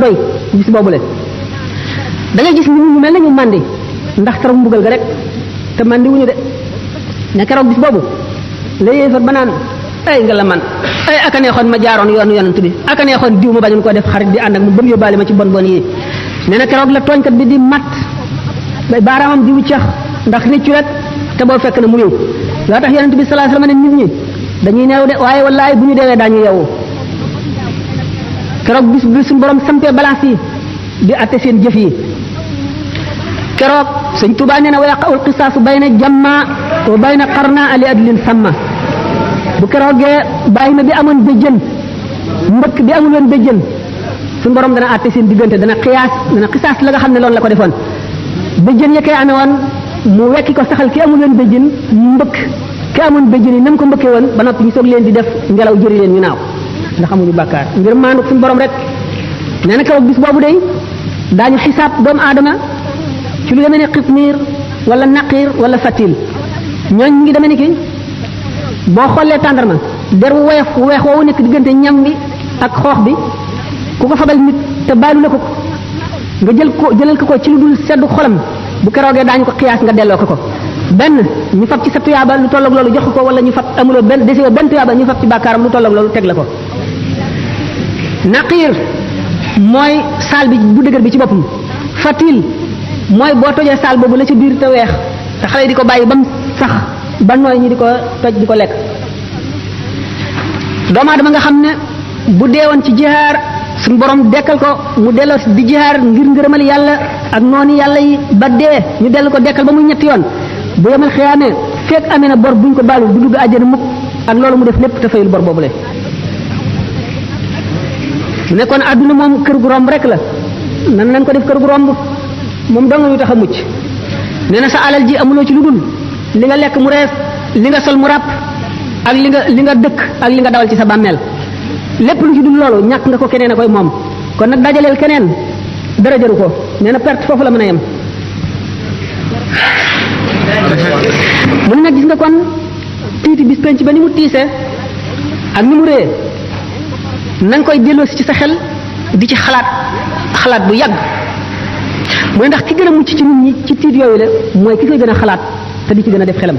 doy bis boobu le da ngay gis nit ñu mel na ñu màndi ndax taram mbugal ga rek te màndi wuñu de ne keroog bis boobu la yéefar ba naan ay nga la man ay aka neexoon ma jaaroon yoonu yonent bi aka neexoon diw ma bañoon koo def xarit di ànd ak mu ba mu yóbbaale ma ci bon bon yi nee na keroog la tooñkat bi di mat bay baaraamam di wuccax ndax réccu rek te boo fekk na mu ñëw loo tax yonent bi sallallahu alayhi wasallam ne nit ñi dañuy neew de waaye wallaay bu ñu deewee daañu yeewu keroog bis bi suñu borom sampee balance yi di atte seen jëf yi keroog sëñ Tuubaa nee na wa yaqa'ul qisaasu bayna jamma wa bayna qarna ali adlin samma bu keroogee bàyyi na bi amoon béjjën mbëkk bi amul woon béjjën suñu borom dana atte seen diggante dana xisaas la nga xam ne loolu la ko defoon béjjën ya koy amee woon mu wekki ko saxal ki amul woon béjjën ñu mbëkk ki amoon béjjën yi nam ko mbëkkee woon ba noppi ñu soog leen di def ngelaw jëri leen ñu naaw ndax amuñu bàkkaar ngir maandu suñu borom rek nee na keroog bis boobu day daañu xisaab doomu aadama ci lu demee ne xitmiir wala naqiir wala fatil ñooñ ñu ngi demee ni ki boo xoolee tàndarma der wu woyof wu weex woowu nekk diggante ñam bi ak xoox bi ku ko fabal nit te baalu la ko nga jëlal ko ci lu dul seddu xolam bu keroogee daañu ko xiyaas nga delloo ko benn ñu fab ci sa tuyaaba lu tolloog loolu jox ko wala ñu fab amuloo benn desee benn tuyaaba ñu fab ci bàkkaaram lu tolloog loolu teg la ko naqiir mooy saal bi bu dëgër bi ci boppam fatil mooy boo tojee saal boobu la ci biir te weex te xale yi di ko bàyyi ba mu sax ba nooy ñi di ko toj di ko lekk doomu aadama nga xam ne bu deewoon ci jihaar suñu borom dekkal ko mu delloo di jihaar ngir ngërëmal yàlla ak noonu yàlla yi ba dee ñu dellu ko dekkal ba muy ñetti yoon bu yemal xiyaamee fekk amee na bor buñ ko baalul du dugg àjjana mukk ak loolu mu def lépp te fayul bor boobu le mu nekkoon àdduna moom kër gu romb rek la nan nañ ko def kër gu romb moom dong ñu tax a mucc nee na sa alal ji amuloo ci lu dul li nga lekk mu rees li nga sol mu ràpp ak li nga dëkk ak li nga dawal ci sa bàmmeel lépp lu ci dul loolu ñàkk nga ko keneen a koy moom kon nag dajaleel keneen dara jaru ko nee na perte foofu la mën a yem mu ne nag gis nga kon tiiti bis penc ba ni mu tiisee ak ni mu réyee na nga koy delloosi ci sa xel di ci xalaat bu yàgg mooy ndax ki gën a mucc ci nit ñi ci tiit yooyu la mooy ki koy gën a xalaat te di ci gën a def xelam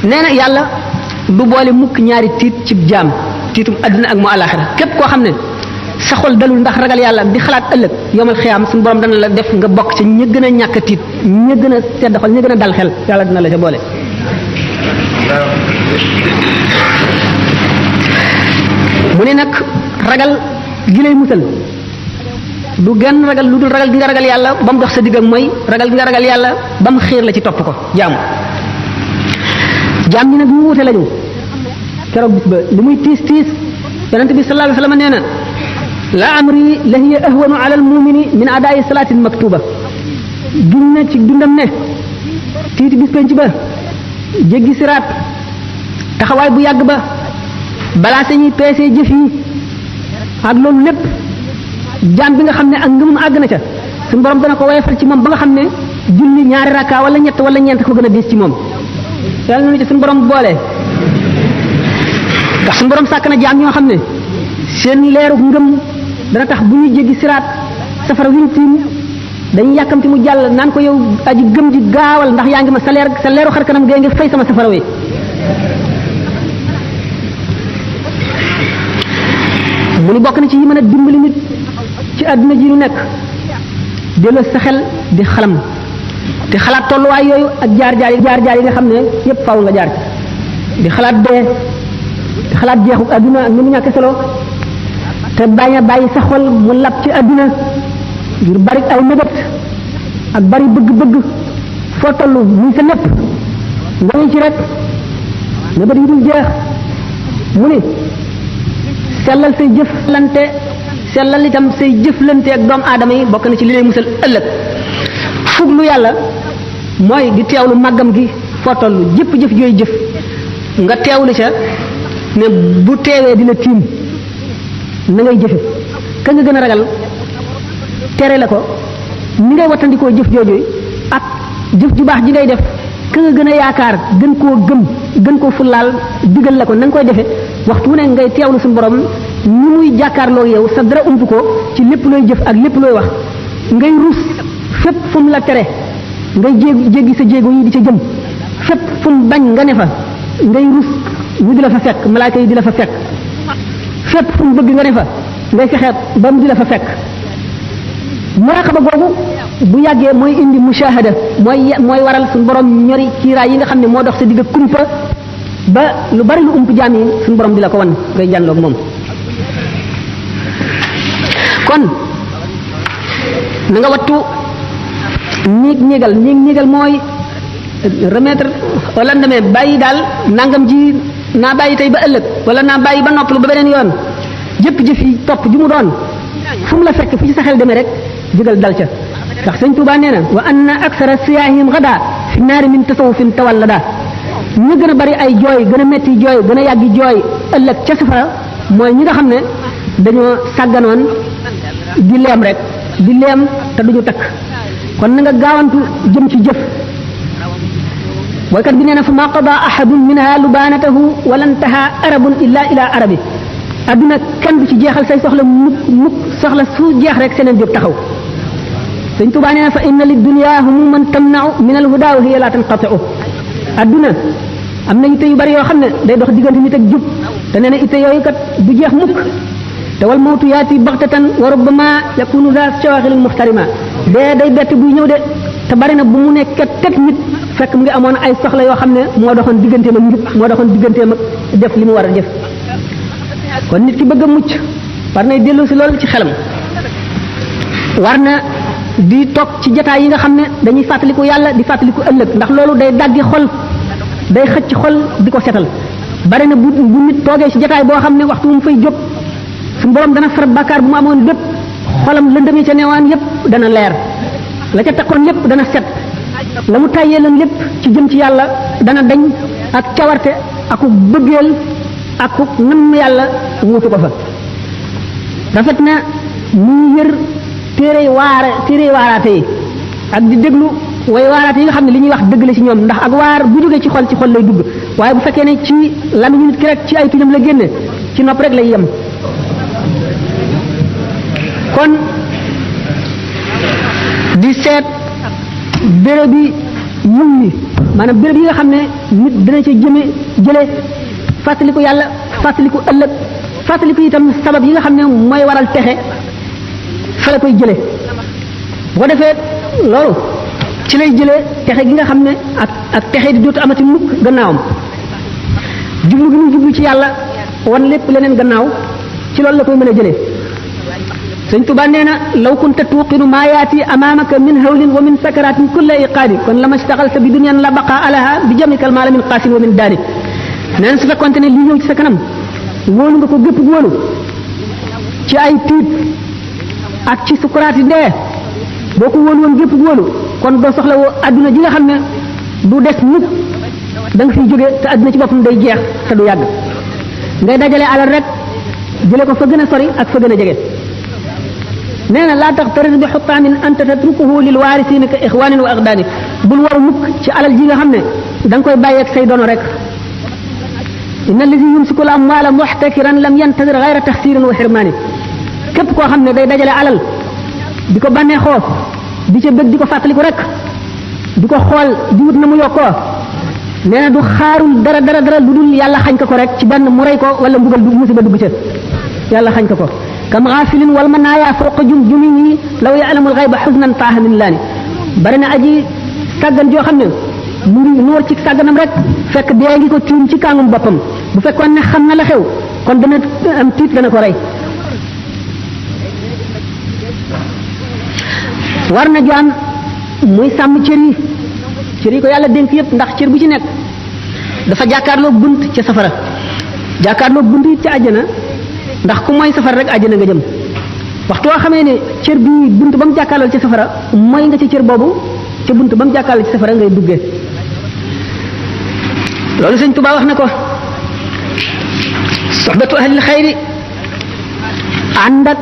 nee na yàlla du boole mukk ñaari tiit ci jaam tiitum àdduna ak mu àllaaxira képp koo xam ne sa xol dalul ndax ragal yàlla di xalaat ëllëg yomal xiyaam suñu borom dana la def nga bokk ci ña gën a ñàkk a tiit ña gën a sedd xol ña gën a dal xel yàlla dina la ca boole mu ne nag ragal gi lay musal du genn ragal lu dul ragal gi nga ragal yàlla ba mu dox sa digg ak mooy ragal gi nga ragal yàlla ba mu xiir la ci topp ko jaamu jaam ñi nag ñu wute lañu keroog bis ba li muy tiis tiis yonente bi sallallahu alayhi wasallam nee na la amri la hiya ahwanu ala al mumini min adaayi salaatin maktuba giñ na ci dundam ne tiiti bis penc ba jéggi siraat taxawaay bu yàgg ba balaa sañuy peesee jëf yi ak loolu lépp jaam bi nga xam ne ak ngëmum àgg na ca suñu borom dana ko woyofal ci moom ba nga xam ne julli ñaari rakka wala ñett wala ñeent ko gën a diis ci moom yàlla nañu ci suñu borom boole ndax suñu borom sàkk na jaam ñoo xam ne seen leeru ngëm dana tax bu ñuy jéggi siraat safara wiñ tiim dañuy yàkkamti mu jàll naan ko yow aji gëm ji gaawal ndax yaa ngi ma sa leeru xar kanam gee ngi fay sama safara wi mu ni bokk na ci yi mën a dimbali nit ci àdduna ji ñu nekk delloo sa xel di xalam di xalaat tolluwaay yooyu ak jaar-jaar yi nga xam ne yépp faaw nga jaar ci di xalaat dee di xalaat jeexu àdduna ak ni mu ñàkk solo te bañ a bàyyi sa xol mu lab ci àdduna ngir bari ay mébét ak bari bëgg-bëgg foo toll muy sa lépp nga ngi ci rek mébét yi dul jeex mu ni sellal say jëflante sellal itam say jëflante ak doomu aadama yi bokk na ci li lay musal ëllëg fuglu yàlla mooy di teewlu màggam gi foo toll jëf jooy jëf nga teewlu ca ne bu teewee dina tiim na ngay jëfe ka nga gën a ragal tere la ko ni ngay wattandikoo jëf jooju ak jëf ju baax ji ngay def ka nga gën a yaakaar gën koo gëm gën koo fulaal digal la ko na nga koy defe waxtu ne ngay teewlu suñu borom ni muy jàkkaarloo yow sa dara ump ko ci lépp looy jëf ak lépp looy wax ngay rus fépp fu mu la tere ngay jéggi sa jéego yi di ca jëm fépp fu mu bañ nga ne fa ngay rus ñu di la fa fekk malaaka yi di la fa fekk fépp fu mu bëgg nga ne fa ngay fexe ba mu di la fa fekk muraqaba googu bu yàggee mooy indi mushahada mooy waral suñu borom ñori kiiraay yi nga xam ne moo dox sa digg kumpa ba lu bari lu ump jaam yi suñu borom di la ko wan ngay jànloog moom kon na nga wattu néegal mooy remettre au lendemain bàyyi daal nangam ji naa bàyyi tey ba ëllëg wala naa bàyyi ba noppalu ba beneen yoon jëf yi topp ju mu doon fu mu la fekk fu ci sa xel demee rek jógal dal ca ndax sëñ Tuubaa nee na wa anna aksara siyaahim gada fi naari min tasawufin tawallada ñu gën a bari ay jooy gën a metti jooy gën a yàggi jooy ëllëg ca safara mooy ñi nga xam ne dañoo sàgganoon di leem rek di leem te duñu takk kon na nga gaawantu jëm ci jëf boykat bi nee na fa ma qada ahadun minha lubanatahu wala ntaha arabun illa ila arabi adduna kenn du ci jeexal say soxla mukk soxla su jeex rek seneen jóg taxaw sëñ Tuubaa nee na fa inna li dunya humuman tamna'u min al huda wa hiya la tanqati'u adduna am na itte yu bari yoo xam ne day dox diggante nit ak jub te nee na itte yooyu kat du jeex mukk te wal mawtu yaati baxtatan wa rubbama yakunu za shawaghil muhtarima dee day bett buy ñëw de te bari na bu mu nekk teg nit fekk mu ngi amoon ay soxla yoo xam ne moo doxoon digganteem ak njub moo doxoon digganteem ak def li mu war a def kon nit ki bëgg a mucc war nay dellu si loolu ci xelam war na di toog ci jataay yi nga xam ne dañuy fàttaliku yàlla di fàttaliku ëllëg ndax loolu day daggi xol day xëcc xol di ko setal bari na bu nit toogee ci jataay boo xam ne waxtu mu fay jóg suñu borom dana far bàkkaar bu mu amoon lépp xolam lëndëm yi ca newaan yépp dana leer la ca takkoon yépp dana set la mu tàyyee lan lépp ci jëm ci yàlla dana dañ ak cawarte aku bëggeel aku nam yàlla wuutu ko fa rafet na mu yër téere waaraate yi ak di déglu way waaraate yi nga xam ne li ñuy wax dëgg la ci ñoom ndax ak waar bu jógee ci xol lay dugg waaye bu fekkee ne ci lamiñu nit ki rek ci ay tuñam la génne ci nopp rek lay yem kon di seet béréb yi yiw yi maanaam béréb yi nga xam ne nit dina ca jële fàttaliku yàlla fàttaliku ëllëg fàttaliku itam sabab yi nga xam ne mooy waral texe fa la koy jële bu ko defee loolu ci lay jëlee texe gi nga xam ne ak texe di dootu amati mukk gannaawam jublu gi mu jublu ci yàlla wan lépp leneen gannaaw ci loolu la koy mën a jëlee sëñ Tuubaa nee na law kunta tuuqinu maa yaati amaamaka min hawlin wa min sakaratin kulla iqaadi kon lama staxalta bi dunyan la baqa alaha bi jamikal maala min qaasin wa min daani nee na su fekkonte ne li ñëw ci sa kanam wóolu nga ko gépp wóolu ci ay tiit ak ci sukuraati dee boo ko wóolu woon gépp wóolu kon doo soxla woo adduna ji nga xam ne du des mukk da nga fiy jóge te adduna ci boppam day jeex te du yàgg ngay dajale alal rek jële ko fa gën a sori ak fa gën a jege nee na laa tax taris bi xuttaamin anta tatrukuhu lil waarisiina ka ixwaanin wa aqdaani bul waru mukk ci alal ji nga xam ne da nga koy bàyyeeg say dono rek inna allazi yumsiku al amwaala muxtakiran lam yantadir gayra taxsiirin wa xirmaani képp koo xam ne day dajale alal di ko bànnee xoos di ca bëgg di ko fàttaliku rek di ko xool di wut na mu yokkoo nee na du xaarul dara lu dul yàlla xañ ko rek ci benn mu rey ko wala mbugal du musiba dugg ca yàlla xañ ko kam xaafilin wal manaaya fawqa jumjumihi law ya'lamul ghayba xusnan taaha min laani bari na aji sàggan joo xam ne mu ngi nuur ci sàgganam rek fekk dee ngi ko tiim ci kàngum boppam bu fekkoon ne xam na la xew kon dana am tiit dana ko rey war na jaam muy sàmm cër yi ko yàlla dénk yëpp ndax cër bu ci nekk dafa jàkkaarloo bunt ca safara jàkkaarloo bunt it ca àjjana ndax ku mooy safara rek àjjana nga jëm waxtu woo xamee ne cër bi bunt ba mu jàkkaarloo ci safara mooy nga ci cër boobu ca bunt ba mu jàkkaarloo ci safara ngay duggee loolu sëñ Tuubaa wax na ko soxbatu ahlil xayri ànd ak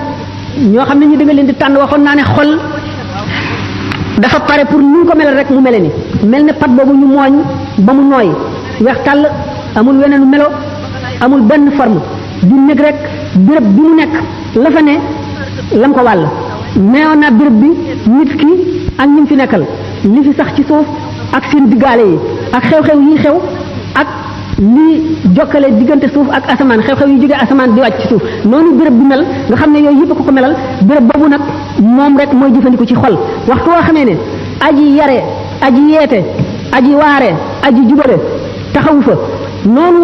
ñoo xam ne ñu danga leen di tànn waxoon naa ne xol dafa pare pour ñu ko melal rek mu mele ni mel ne pat boobu ñu mooñ ba mu nooy weex tàll amul weneen melo amul benn forme di nekk rek béréb bi mu nekk la fa ne lam ko wàll neewoon naa béréb bi nit ki ak ñi fi nekkal li fi sax ci suuf ak seen diggaale yi ak xew-xew yi xew ak li jokkale diggante suuf ak asamaan xew-xew yi jógee asamaan di wàcc ci suuf noonu béréb bi mel nga xam ne yooyu yëpp ko melal béréb boobu nag moom rek mooy jëfandiku ci xol waxtu woo xamee ne aji yare aji yeete aji waare aji jubale taxawu fa noonu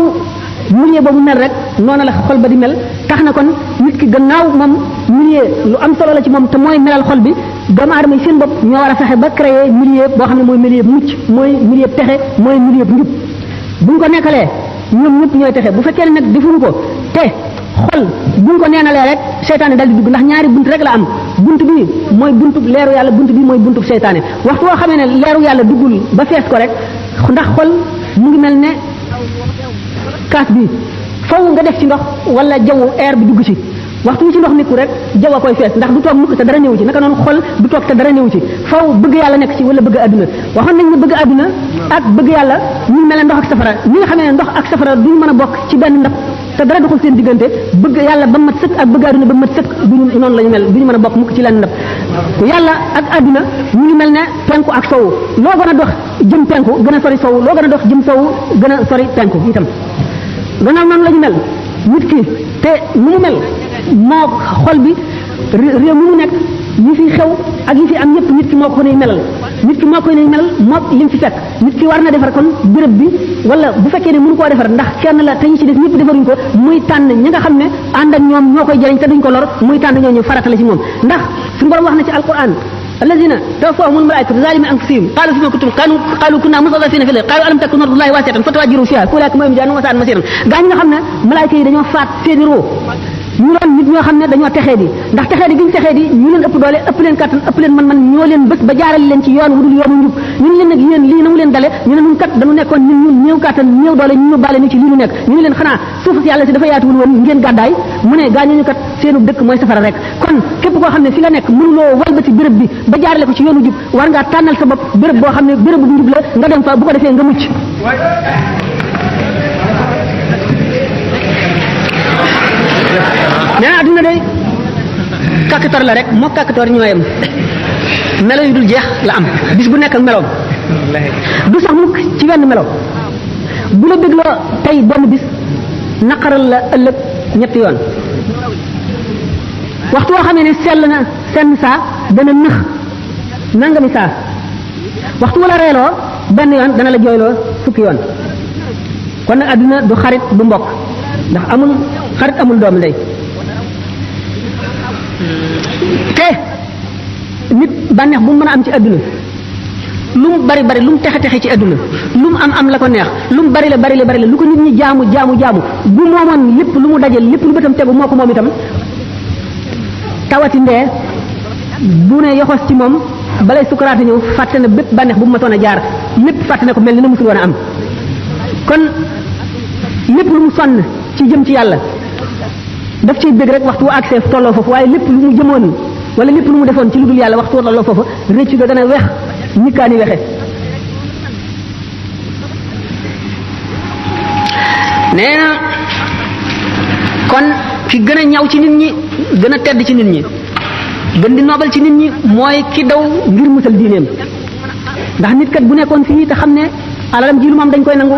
milieu boobu mel rek noonu la xol ba di mel tax na kon nit ki gannaaw moom milieu lu am solo la ci moom te mooy melal xol bi doomu aadama yi seen bopp ñoo war a fexe ba créer milieu boo xam ne mooy milieu mucc mooy milieu texe mooy milieu njub buñ ko nekkalee ñoom ñëpp ñooy texe bu fekkee ne nag defuñu ko te xol buñ ko neenalee rek seytaane dal di dugg ndax ñaari bunt rek la am bunt bi mooy buntu leeru yàlla bunt bi mooy buntu seytaane waxtu woo xamee ne leeru yàlla duggul ba fees ko rek ndax xol mu ngi mel ne kaas bi faw nga def ci ndox wala jaww air bi dugg ci waxtu wi ci ndox nekku rek jaww a koy fees ndax du toog mukk te dara néew ci naka noonu xol du toog te dara néew ci faw bëgg yàlla nekk ci wala bëgg àdduna waxoon nañ ne bëgg àdduna ak bëgg yàlla ñu mel ne ndox ak safara ñi nga xam ne ndox ak safara duñu mën a bokk ci benn ndab te dara doxul seen diggante bëgg yàlla ba mat sëkk ak bëgg àdduna ba mat sëkk duñu noonu la ñu mel duñu mën a bokk mukk ci lenn ndab yàlla ak àdduna ñu ngi mel ne penku ak sowu loo gën a dox jëm penku gën a sori sowu loo gën a dox jëm sowu gën a sori penku itam gannaaw noonu la ñu mel nit ki te nu mu mel moo xol bi réew mi mu nekk yi fi xew ak yi fi am yëpp nit ki moo ko ne melal nit ki moo koy ne melal moo li mu fi fekk nit ki war na defar kon béréb bi wala bu fekkee ne mënu koo defar ndax kenn la te ñi ci des ñëpp defaruñ ko muy tànn ñi nga xam ne ànd ak ñoom ñoo koy jëriñ te duñ ko lor muy tànn ñooñu farata la ci moom ndax suñu borom wax na ci alquran الذين توفاهم الملائكة ظالمي أنفسهم قالوا فيما كنتم قالوا كنا مستضعفين في الأرض قالوا ألم تكن أرض الله واسعة فتهاجروا فيها أولئك هم جهنم وساءت مصيرا gaa ñi nga xam ne malaayka yi dañoo faat seeni roo ñu doon nit ñoo xam ne dañoo texee di ndax texee di gi ñu texee di ñu leen ëpp doole ëpp leen kattan ëpp leen man ñoo leen bés ba jaarale leen ci yoon wudul yoonu njub ñu leen nag yéen lii na mu leen dale ñu ne ñun kat dañu nekkoon ñun néew kattan néew doole ñu yóbbaale ni ci lii ñu nekk ñu ne leen xanaa suuf si yàlla si dafa yaatuwul woon ngeen gàddaay mu ne gaa ñooñu kat seenu dëkk mooy safara rek kon képp koo xam ne fi nga nekk mënuloo walbati béréb bi ba jaarale ko ci yoonu jub war ngaa tànnal sa bopp béréb boo xam ne béréb bu njub la nga dem fa bu ko defee nga mucc nee na adduna day kàkkator la rek moo kàkkator ñooyam melo yu dul jeex la am bis bu nekk ak meloom du sax mukk ci wenn melo bu la dégloo tey benn bis naqaral la ëllëg ñetti yoon waxtu woo xamee ne sell na senn saa dana nëx nangami saa waxtu wala reeloo benn yoon dana la jooyloo fukki yoon kon nag adduna du xarit du mbokk ndax amul xarit amul doomu ndey te nit bànneex bu mu mën a am ci adduna lu mu bari bari lu mu texe texe ci adduna lu mu am la ko neex lu mu bari la lu ko nit ñi jaamu bu moomoon lépp lu mu dajal lépp lu bëtam tegu moo ko moom itam tawati ndee bu ne yoxos ci moom balay sukuraate ñëw fàtte na bépp bànneex bu mu matoon a jaar lépp fàtte na ko mel ni na musul woon a am kon lépp lu mu sonn ci jëm ci yàlla daf ciy bëgg rek waxtu wu accès tolloo foofu waaye lépp lu mu jëmoon wala lépp lu mu defoon ci lu dul yàlla waxtu wu tolloo foofu réccu ga dana wex ñikkaani wexe nee na kon ki gën a ñaw ci nit ñi gën a tedd ci nit ñi gën di nobal ci nit ñi mooy ki daw ngir musal diineem ndax nit kat bu nekkoon fii te xam ne alalam ji lu moom dañ koy nangu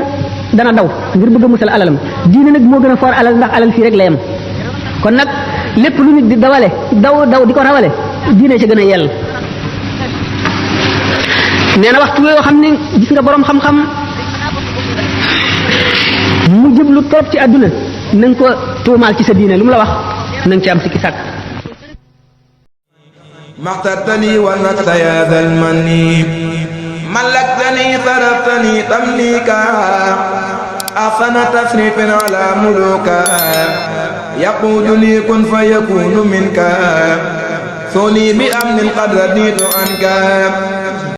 dana daw ngir bëgg a musal alalam diine nag moo gën a foor alal ndax alal fii rek la yem kon nag lépp lu nit di dawale daw di ko rawale diine ci gën a yell nee na waxtu yoo xam ne gis nga boroom xam-xam mu jublu trop ci àdduna na nga ko tuumaal ci sa diine lu mu la wax na nga ci am sikki sàkk maxtartani wa nakta ya dal manni ملكتني صرفتني تمليكا أحسن تصريف على ملوكا يقودني كن فيكون منك ثني بأمن قد رديت عنك